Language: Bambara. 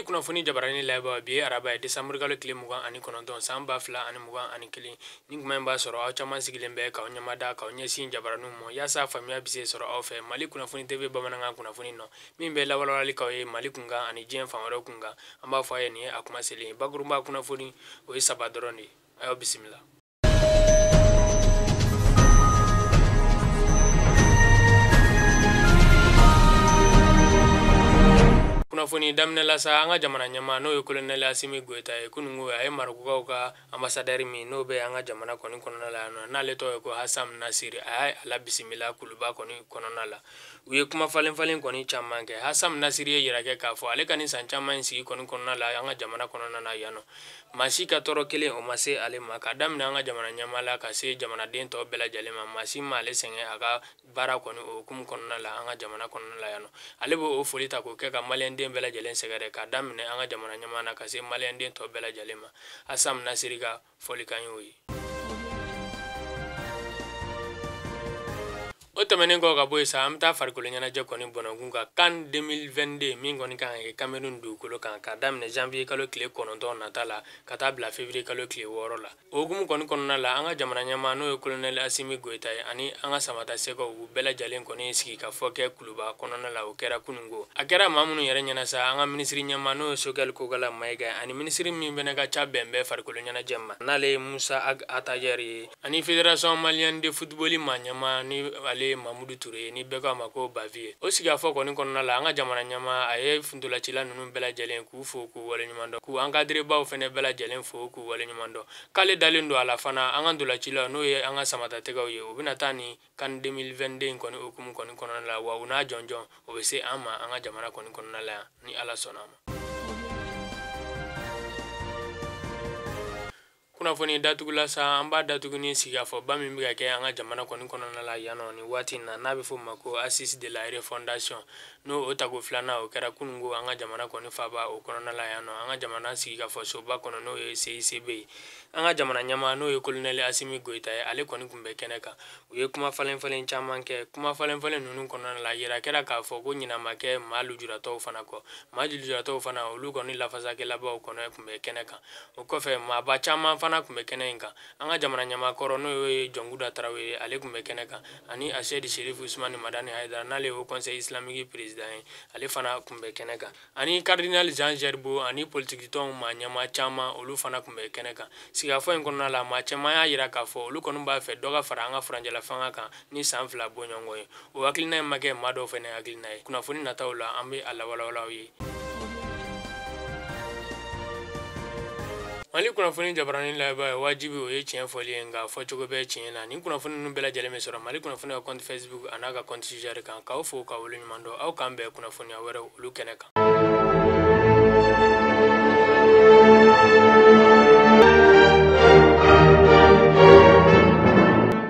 Mali kunnafoni jabaranin layɛbaa, bi ye araba ye, décembre kalo tile 29 san 2021. Ni kuma in b'a sɔrɔ aw caman sigilen bɛ k'aw ɲɛmada, k'aw ɲɛsin jabaraninw ma, yaasa faamuya bɛ se sɔrɔ aw fɛ Mali kunnafoni TV bamanankan kunnafoni nɔ min bɛ lawalawali k'aw ye Mali kunkan ani diɲɛ fan wɛrɛw kunkan. An b'a fɔ a ye nin ye a kuma selen ye. Bakurunba kunnafoni o ye 3 dɔrɔn de ye. A y'aw bisimila. Kunnafoni daminɛ la sa, an ka jamana ɲɛmaa n'o ye colonel Asimi Goyita ye, kununko a ye Marokukaw ka ambassadeur min n'o bɛ an ka jamana kɔni kɔnɔna la yan nɔ, n'ale tɔgɔ ye ko Hassan Nasiri, a y'a la bisimila Kuluba kɔni kɔnɔna la. U ye kuma falen falen kɔni caman kɛ. Hassan Nasiri ye yira kɛ k'a fɔ ale ka nin san caman in sigi kɔni kɔnɔna la an ka jamana kɔnɔna na yan nɔ, maa si ka tɔɔrɔ kelen o ma se ale ma, ka daminɛ an ka jamana ɲɛmaa la ka se jamanaden tɔ bɛɛ lajɛlen ma, maa si ma ale sɛgɛn a ka baara kɔni o hukumu kɔnɔna la an ka jamana kɔnɔna la yan nɔ. Ale b'o foli ta k'o kɛ ka maliyɛnden bɛɛ lajɛlen sɛgɛrɛ, ka daminɛ an ka jamana ɲɛmaa na ka se maliyɛnden tɔ bɛɛ lajɛlen ma. Hassan Nasiri ka fɔlikan y'o ye. O tɛmɛnen kɔ ka bɔ yen sa, an bɛ taa farikolo ɲɛnajɛ kɔni bɔnɔnkun kan CAN 2022 min kɔni kan ka kɛ Cameroun dugukolo kan, ka daminɛ janvier kalo tile 9 nata la ka taa bila février kalo tile 6 la. O hukumu kɔni kɔnɔna la, an ka jamana ɲɛmaa n'o ye colonel Asimi Goyita ye ani an ka Samata Sɛgɛw, u bɛɛ lajɛlen kɔni sigi ka fɔ kɛ Kuluba kɔnɔna la. O kɛra kununko. A kɛra maa minnu yɛrɛ ɲɛna sa, an ka minisiri ɲɛmaa n'o ye Sogɛli Kokala Mayiga ani minisiri min fɛnɛ ka ca bɛn bɛɛ farikolo ɲɛnajɛ ma, n'ale ye Musa Ag Attaher ye, ani Fédération malienne de football maa ɲɛmaa ni ale ye Mamudu Ture ye, ni bɛɛ k'a ma ko Baviye. O sigikafɔ kɔni kɔnɔna la, an ka jamana ɲɛmaa a ye ntolacila ninnu bɛɛ lajɛlen k'u fo k'u waleɲuman dɔn, k'u encadré baw fɛnɛ bɛɛ lajɛlen fo k'u waleɲuman dɔn. K'ale dalen don a la fana, an ka ntolacilaw n'o ye an ka Samata Tɛgɛw ye, u bɛna taa ni CAN 2022 in kɔni hukumu kɔni kɔnɔna la, wa u n'a jɔnjɔn o bɛ se an ma an ka jamana kɔni kɔnɔna la yan ni Ala sɔnna a ma. Kunnafoni datugula sa, an b'a datugu ni sigikafɔba min bɛ ka kɛ an ka jamana kɔni kɔnɔna la yan nɔ nin waati in na, n'a bɛ f'o ma ko assise de la refondation, n'o o tako filanan o kɛra kununko an ka jamana kɔni faaba o kɔnɔna la yan nɔ, an ka jamana sigikafɔsoba kɔnɔ n'o ye CICB ye. An ka jamana ɲɛmaa n'o ye colonel Asimi Goyita ye, ale kɔni tun bɛ kɛnɛ kan. U ye kuma falen falen caman kɛ. Kuma falen falen ninnu kɔnɔna la, yira kɛra k'a fɔ ko ɲinan ma kɛ maa lujuratɔw fana kɔ. Maa lujuratɔw fana, olu kɔni lafasakɛlabaw kɔnɔ tun bɛ kɛnɛ kan. O kɔfɛ, maaba caman fana tun bɛ kɛnɛ in kan. An ka jamana ɲɛmaa kɔrɔ n'o ye Jɔnkuda Tarawele, ale tun bɛ kɛnɛ kan, ani Asɛdi Serifu Usumani Madani Hayidara, n'ale ye Haut Conseil islamique président ye, ale fana tun bɛ kɛnɛ kan, ani cardinal Jean Gerbeau ani politikitɔnw maa ɲɛmaa caman, olu fana tun bɛ kɛnɛ kan. Sigikafɔ in kɔnɔna la, maa caman y'a yira k'a fɔ olu kɔni b'a fɛ dɔ ka fara an ka furancɛla fanga kan ni san 2 bɔɲɔgɔn ye. O hakilina in ma kɛ maa dɔw fɛnɛ hakilina ye. Kunnafoni nataw la, an bɛ a lawalawala aw ye. Mali kunnafoni jabaranin layɛbaa ye wajibi, o ye tiɲɛ fɔli ye, nka fɔcogo bɛ tiɲɛ na. Nin kunnafoni ninnu bɛɛ lajɛlen bɛ sɔrɔ Mali kunnafoni ka compte Facebook a n'a ka compte Twitter kan. K'aw fo k'aw waleɲuman dɔn. Aw k'an bɛn kunnafoniya wɛrɛw olu kɛnɛ kan.